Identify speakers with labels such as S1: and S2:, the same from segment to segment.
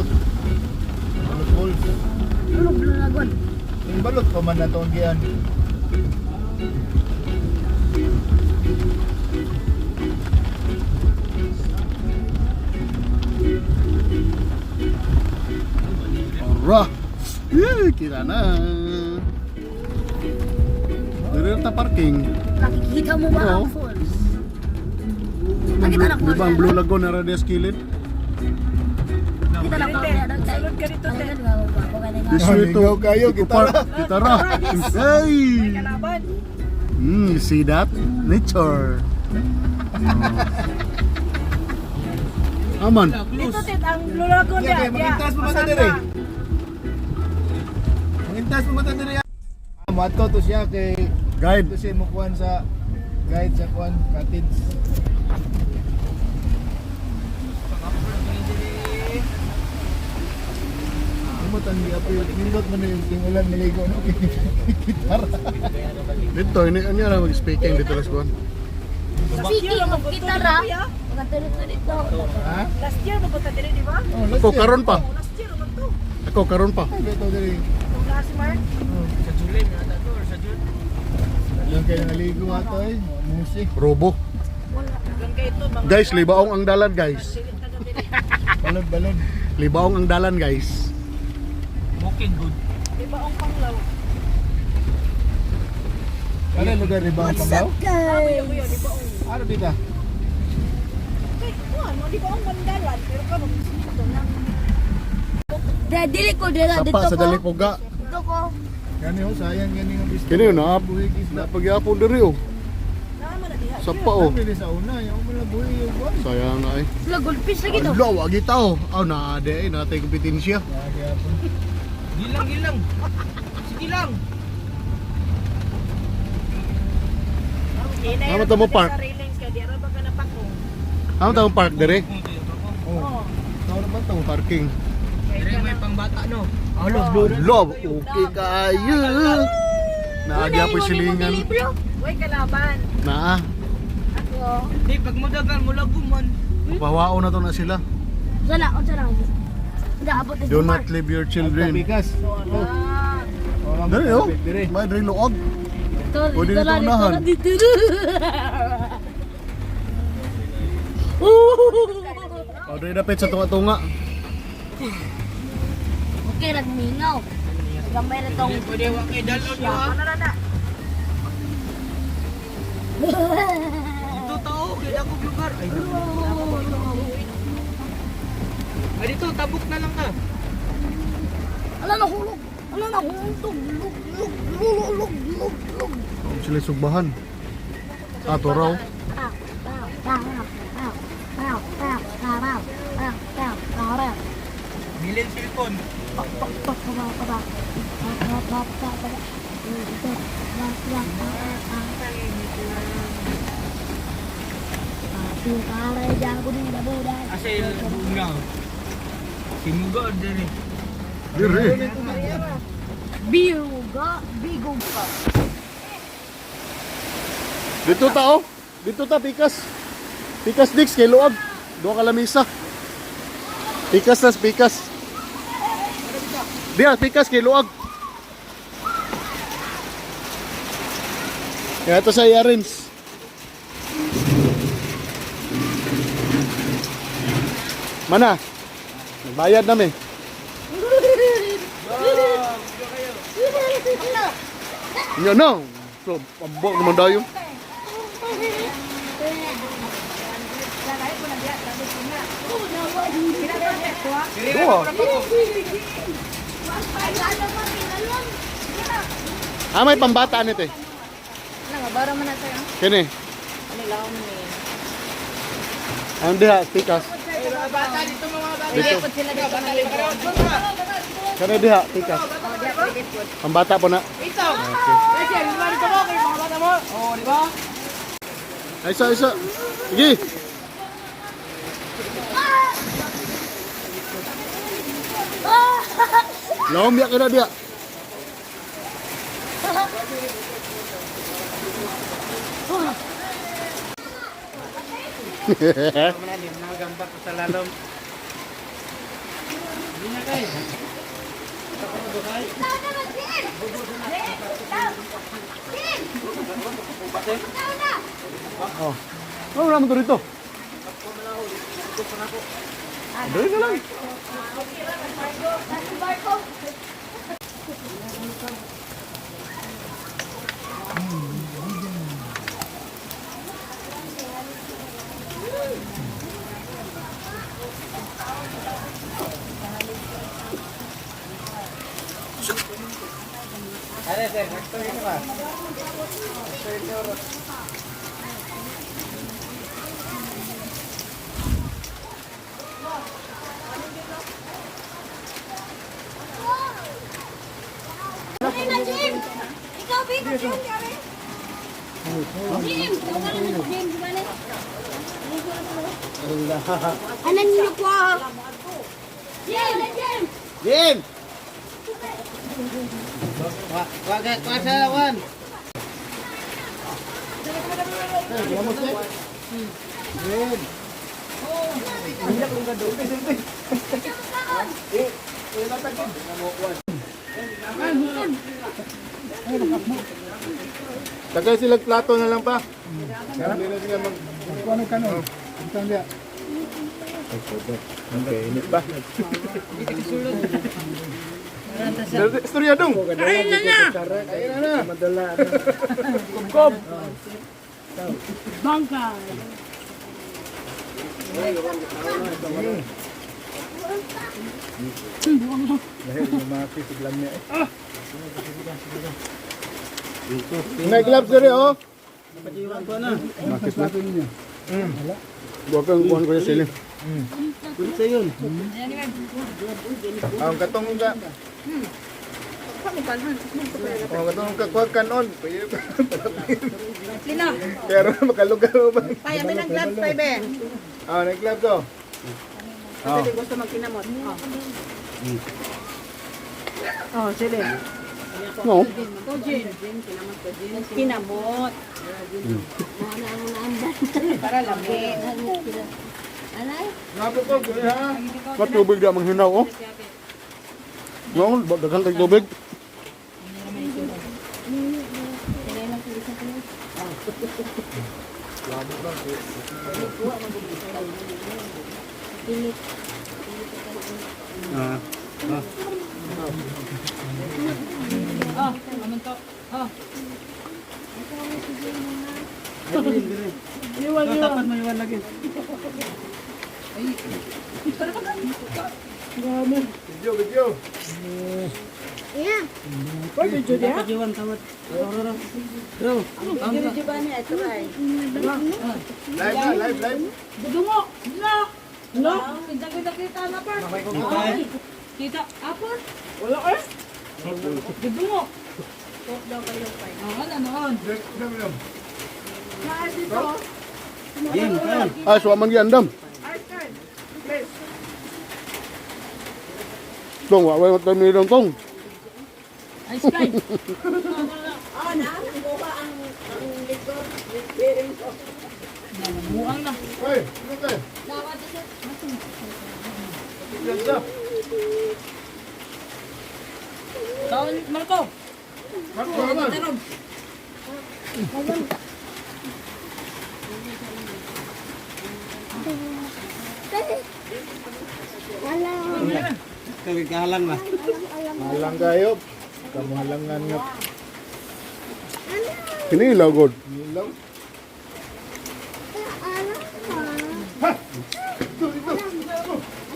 S1: Balot. Balot Falls.
S2: Ano Blue Lagoon?
S1: Yung balot pa man na ito ang giyan.
S3: Ara! Eh, kita na. Dire ta parking.
S2: Nakikita mo ba
S3: Oo.
S2: ang falls? Nakita na ko.
S3: Di ba ang Blue Lagoon na radias kilid?
S2: Kita na ko.
S4: Sulod ka dito, te.
S3: This way to
S1: Lingaw kayo,
S3: Eco
S1: gitara.
S3: Park. Gitara. Hey!
S4: Kalaban.
S3: You see that? Nature. Oh. Aman.
S4: Dito, tit, ang Blue Lagoon
S1: Yeah,
S4: diya.
S1: kay mangintas mo man diri. Mangintas mo man diri. Mato to siya kay
S3: Guide.
S1: ito siya mukuan sa guide sa kuan cottage. Limot ang giapil, nindot man na yung tingulan maligo no gitara.
S3: Dito, ini ini na mag-speaking dito las kuan.
S2: Speaking of gitara, magkatuloy dito.
S1: Ha?
S4: Last year mapunta diri, di ba?
S1: Oh, last
S3: Ako
S1: year.
S3: karon pa.
S4: Oh, last year man to.
S3: Ako karon pa.
S1: Ay, beto diri.
S4: Itong last Mark.
S5: Sa July, may ata to, or sa June.
S1: Yung kayo naligo ato ay, musik.
S3: Robo.
S4: Doon kayo ito, mga
S3: Guys, libaong ang dalan, guys.
S4: Dili ka diri.
S1: Balod balod.
S3: Libaong ang dalan, guys.
S5: Booking good.
S4: Libaong Panglaw.
S1: Ano yung lugar ni Bang Panglaw?
S4: Kuya, kuya, libaong.
S1: Ano dito?
S4: Kay, kuan mo libaong mandalan, pero ka magsinito lang.
S2: Dili ko dila
S3: Sapa
S2: dito
S3: sa
S2: ko.
S3: Dalipuga.
S2: Dito ko.
S1: Gani ho, sayang gani nga bisto.
S3: Kini na
S1: Buhi isda.
S3: napagyapon diri oh.
S4: Naa man na diha.
S3: Sapa oh.
S1: Sabi sa una, yung mga buhi yung buwan.
S3: Sayang na eh.
S2: Sila goldfish lagi to.
S3: Ala, wagi tao. Aw na ade eh, natay kompetensya.
S1: Nagyapon.
S5: Gilang, gilang. Sige lang.
S4: Hinay
S3: Tama
S4: ra
S3: to mo,
S4: ba
S3: park?
S4: sa railings kay di ra ba ka napako?
S3: Amo tawong park diri?
S1: Oh. Tao na ba to?
S3: Parking.
S5: Dire may pangbata no. Alo,
S3: Ala, okay kayo. Naagya po silingan.
S4: Way kalaban.
S3: Naa,
S4: Ako.
S5: Di pag mudagan mo lago man.
S3: pahawao na to na sila.
S2: Sana, unsa na. Daabot
S3: Do not leave your children.
S1: Pikas.
S4: Ah,
S1: Oh,
S3: Diri oh.
S1: Diri.
S3: May diri luog.
S2: Dito,
S3: Pwede
S2: dito
S3: dito
S2: lang, dito
S3: unahan.
S2: lang, dito.
S3: Oh, diri dapit sa tunga-tunga.
S2: Okay, nagmingaw. Gamay na tong.
S5: Pwede wa kay dalon yo ha.
S4: ano na na?
S5: Dito tao kay dako lugar. Ay, ay dito tabok na lang ka.
S2: Ala nahulog. Ala nahulog. Lug, lug, lug, lug, lug, lug.
S3: Sila sugbahan. Ah, to raw.
S2: Pow, pow, pow, pow, pow, pow, pow, pow, pow, pow, pow, pow.
S5: Bilin cellphone.
S2: Pak, pak, pak, pak, pak, pak. Pak, pak, pak, pak, pak. Pak, pak, pak, pak, pak. Pare, jago di budak.
S5: Asa yung nga. Simuga diri.
S3: Diri.
S2: Biuga, bigong.
S3: Dito ta oh. Dito ta pikas. Pikas dix kay luag. Duha ka lamisa. Pikas tas pikas. Diya pikas kay luag. Kaya ito sa Yarins. Mana? Nagbayad nami. Nya na. So, ambak naman dayo. Duha. Ah, may pambata nito eh.
S4: Ano, bara man na sa'yo.
S3: Kini.
S4: Ano lang ni?
S3: Ang diha, tikas.
S5: Bata dito mga bata.
S3: Dito.
S4: Sila dito na libre.
S3: Kani diha, tikas. Pambata po na.
S5: Ito. Okay. Ay, di ba mo kay mga bata mo? Oh, di ba?
S3: Ay, isa, isa. Sige. Lawom ya kina diha.
S5: Mga gamba ko sa lalom.
S2: Tao na, Jim! Tao! Jim! Tao na!
S3: Oh. Ano naman to rito? Dali na lang.
S2: Barko! Dali na, Jim! Ikaw, Biko, Jim! Jim! Tawagan na si Jim, di ba na? Ano niyo ko? Jim! Jim!
S5: Jim! Wa wa wa sa wan.
S1: Tagay sila plato na lang pa. Hindi na sila mag... Ano kanon? Butang diya. Okay, init pa. Istorya dong. Kain na na. Kain na na. Madala. Kob.
S4: Bangka.
S1: Dahil lumaki si Glamia eh. May gloves diri oh.
S3: Bakit na? Huwag kang kuhan ko yung sili.
S1: Ang katong ka. Oh, katong ka kuha kanon.
S4: Lina.
S1: Pero makalugar mo ba?
S4: Pay, amin ang gloves, pay, be.
S1: Ah, may gloves oh.
S4: Kasi gusto magkinamot. Oh. Oh, sige.
S3: No.
S4: Kinamot. Para lami.
S2: Alay?
S1: Ngapo ko, guli ha.
S3: Ba't tubig di amang hinaw, oh? No, daghan kay tubig.
S4: Oh, aman to. Oh. Iwan, iwan.
S5: Dapat mo iwan lagi.
S1: Video, video.
S2: Yeah.
S5: Dapat iwan tawad. Bro.
S4: Video ba niya? Ito ay.
S1: Live na, live, live.
S4: Dungo! No! No! Kita kita na pa. Kita. Apor? Wala eh. Dungo. Oh, ano noon?
S5: Jim, kaon.
S3: Ay, suwaman giandam. Tong, wa wa tayo nilong tong.
S4: Ice cream. Oh, na. Buka ang ang likod. Buang na.
S1: Hoy, ano kayo? Ganda.
S4: Kaon, Marco.
S1: Marco, naman.
S4: Tarong.
S2: Alam.
S5: Kagalang ba?
S1: Mahalang kayo. Kamahalangan nga.
S3: Kinilaw god.
S1: Nilaw.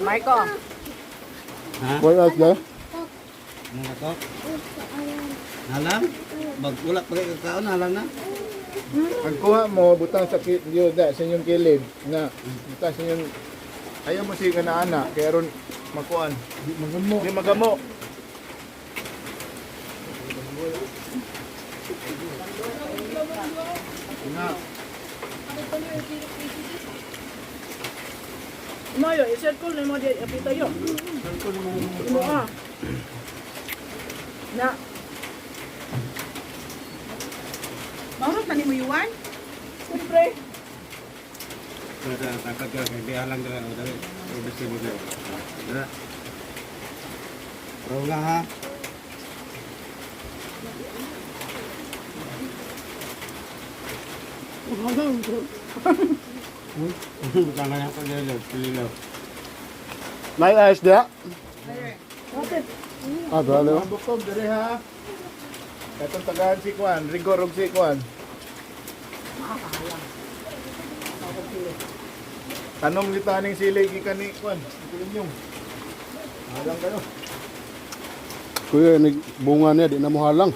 S4: Marco.
S3: Wala at la.
S5: Ano ka to? Halang? Bag wala pa kay kaon halang na.
S1: Ang kuha mo, butang sa yuda, sa inyong kilid, na butang sa inyong, ayaw mo siya na ana, kaya ron makuan. Di magamo. Di magamo. Na.
S4: Mayo, i-circle na mo di apita yo. Mo ah. Na. Mahurot na ni mo yuan? Siyempre.
S5: Kada takad ka kay halang dira dali. Ubis mo dira. Dira. Raw lang ha. Tama na ko lilo, lilo.
S3: Nay ayos diha. Ah, dali.
S1: Mga bukog dire ha. Katong tagaan si Kwan, rigor og si Kwan. Tanong kita ning sili gikan ni Kwan, kulinyong. Halang kayo.
S3: Kuya, nagbunga niya, di na mo halang.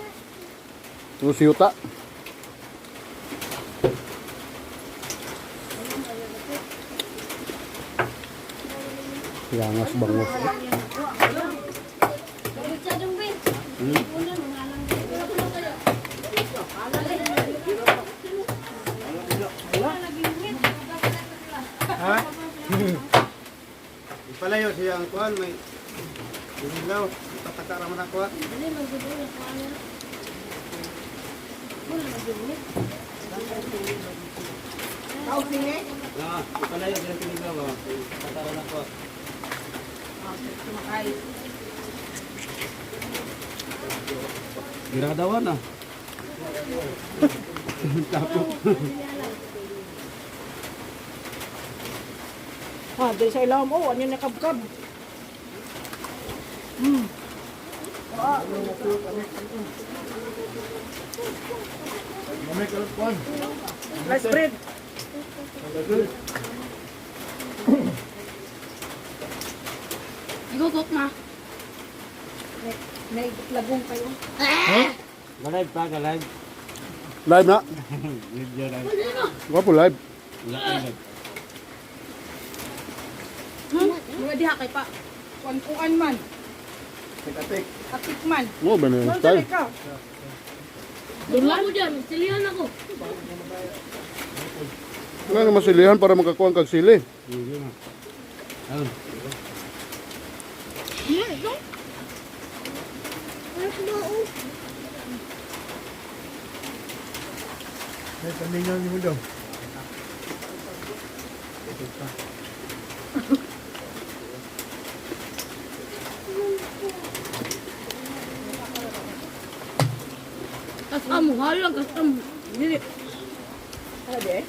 S3: Yung siyuta. Yangas bangos.
S1: Ha?
S5: Ipalayo siya ang kuan may ilaw. Pataka ra man ako. Ah.
S4: Tao sini.
S5: Ah, ipalayo siya ang ilaw. Ah. Pataka ra ako.
S4: Sumakay.
S5: Giradawan ah.
S4: Ah, diri sa ilawom oh, ano nakabkab.
S1: Mamay kalot Kwan.
S4: Rice bread.
S2: Igugok ma.
S4: May lagong kayo.
S5: Live pa, live.
S3: Live na.
S5: Video live.
S3: Gwapo live.
S5: Live.
S4: Mga diha kay pa. Kuan-kuan man,
S1: Teka-tik.
S4: atik man.
S3: Oh, ba na yung
S4: Ano
S3: style.
S4: ka?
S2: Dula mo dyan, silihan ako.
S3: Wala naman silihan para makakuha kag sili.
S5: Video na. Ah.
S1: May pamingaw ni mo daw.
S2: Tas amo, halang, tas amo. Dili.
S4: Ano di eh?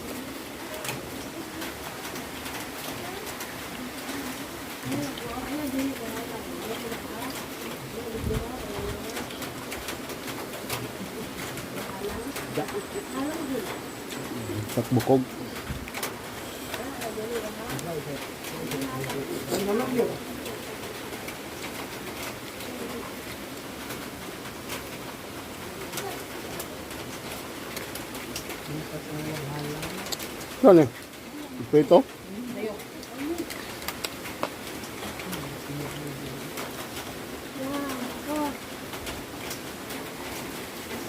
S3: Takbukog. Ano? Prito?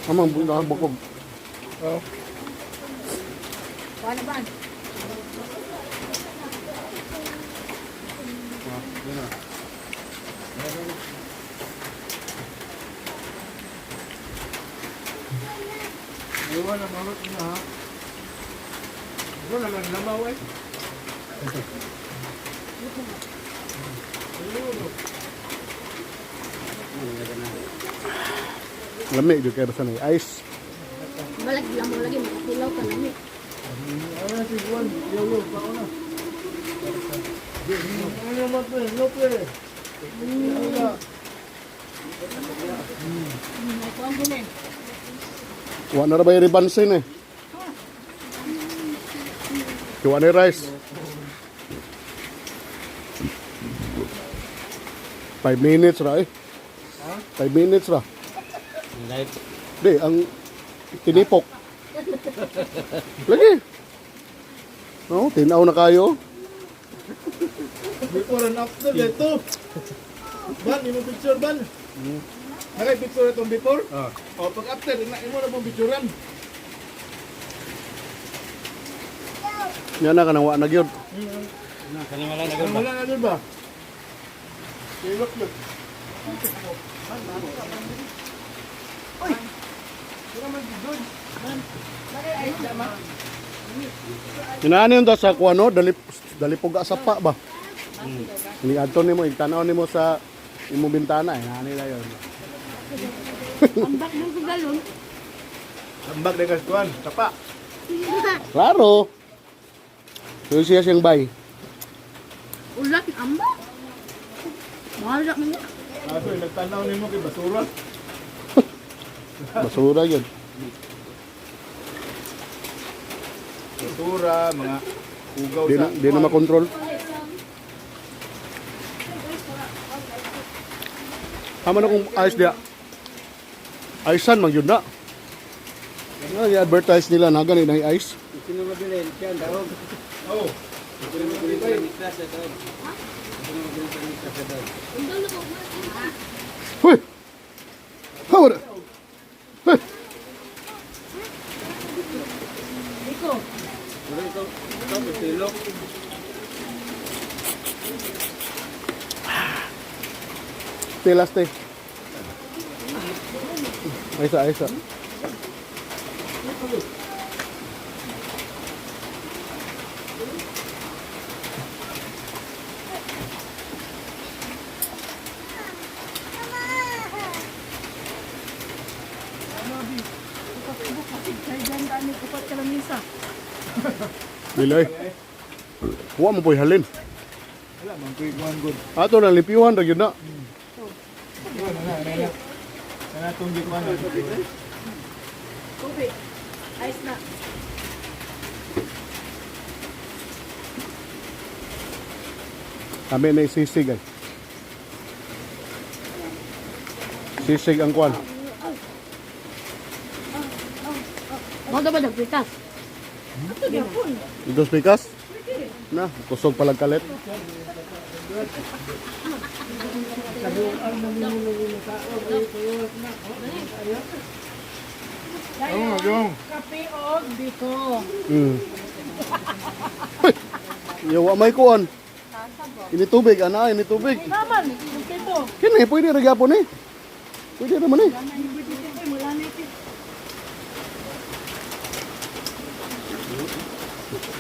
S3: Amang bukog.
S1: Oh.
S4: Kuan na ba?
S1: Iwan na malot na ha. Wala naman lamaw eh.
S3: Lami jud kay basta na ice.
S2: Balag lamang lagi, makatilaw ka lami.
S1: Ano si Juan? Yo yo, pauna. Ano naman pre? No pre. Wala.
S4: May kuan din eh.
S3: Wa na ra ba yung ribansin eh. Kiwa ni rice. 5 minutes ra eh. 5 minutes ra.
S5: Live.
S3: Di, ang tinipok. Lagi. No, tinaw na kayo.
S1: Before and after dito. Ban, imo picture ban. Nakay picture itong before?
S5: Ah.
S1: O pag after, ina imo na pong picturean.
S3: Yan na kanang wa na gyud.
S5: Na, kanang wala na
S1: Ang wala na dun ba? Ilok look.
S3: Inaani yung sa kuano, dalip dalipuga sa pa ba. Ni adto nimo igtan-aw nimo sa Imong bintana eh, nani na yun.
S4: Ambak ng galon.
S1: Tambak na kasuan, tapa.
S3: Klaro. So siya siyang bay.
S4: Ulat ng ambak. Mahal na man.
S1: Kaso nagtanaw nimo kay basura.
S3: Basura yun.
S1: Basura, mga ugaw
S3: Di
S1: sa
S3: na, di na makontrol. Tama na kung ayos diya. Aysan man yun na. Nga, i-advertise nila na ganun na ice.
S5: Sino mabilin? Siya, daog.
S1: Oh,
S5: Sino mabilin sa miklas sa daog? Sino mabilin sa miklas sa daog?
S3: Hoy! Hawara! Hoy!
S4: Iko.
S5: Pero ikaw, ikaw, tilok.
S3: Te, last te. Aysa, aysa.
S4: Kay ganda ni upat ka lamisa.
S3: Bilay. Huwa mo po'y halin.
S1: wala man kuy kuan good.
S3: Ato na lipiwan ra gyud na.
S1: Yun, na na na. Na natong gikuan.
S4: Tubig. Ice na.
S3: Kami na sisig ay. Sisig ang kwan.
S2: Mo ba nagpitas?
S4: Ito gyapon.
S3: Ito pikas? Na, kusog palang kalit.
S1: Oh, yung.
S4: Kape og biko.
S3: Hoy! Yawa may kuan. Ini tubig, ana, ini tubig.
S4: Naman, ito.
S3: Kini, pwede ra gyapon eh. Pwede ra man eh.
S4: Wala na ito.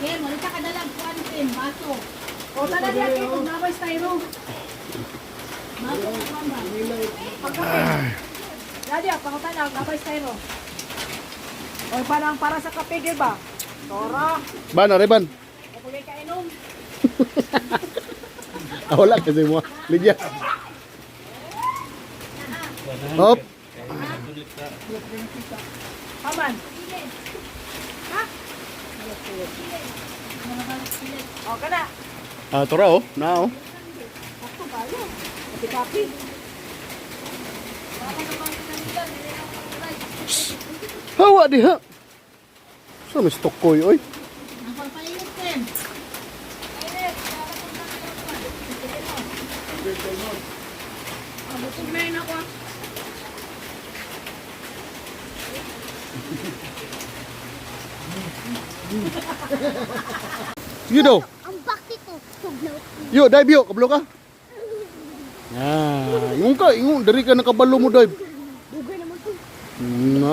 S2: Ken, wala ka kadalag kuan Ken, baso.
S4: O tala diya kay kung nabay styro.
S2: Baso kuan ba?
S4: Pagkape. Dadi, pangutana, nabay styro. O parang para sa kape gyud ba? Tora,
S3: Ban, areban.
S4: o kung kainom.
S3: Ah, wala kasi mo. Ligya. Hop.
S4: Aman. Ha? O kana.
S3: Ah, tora oh. Na oh.
S4: Sakto kayo. Kape-kape.
S3: Hawa diha. Sa may stock koy oy.
S2: Ang pagpainit Ken.
S4: Busog na yun ako. Ah.
S3: Sige daw.
S2: Ang bakit ko. Tugnaw.
S3: Yo, dive yo, kablo ka. Ah, ingon ka, ingon diri ka nakabalo mo dive.
S2: Dugay naman to.
S3: Na.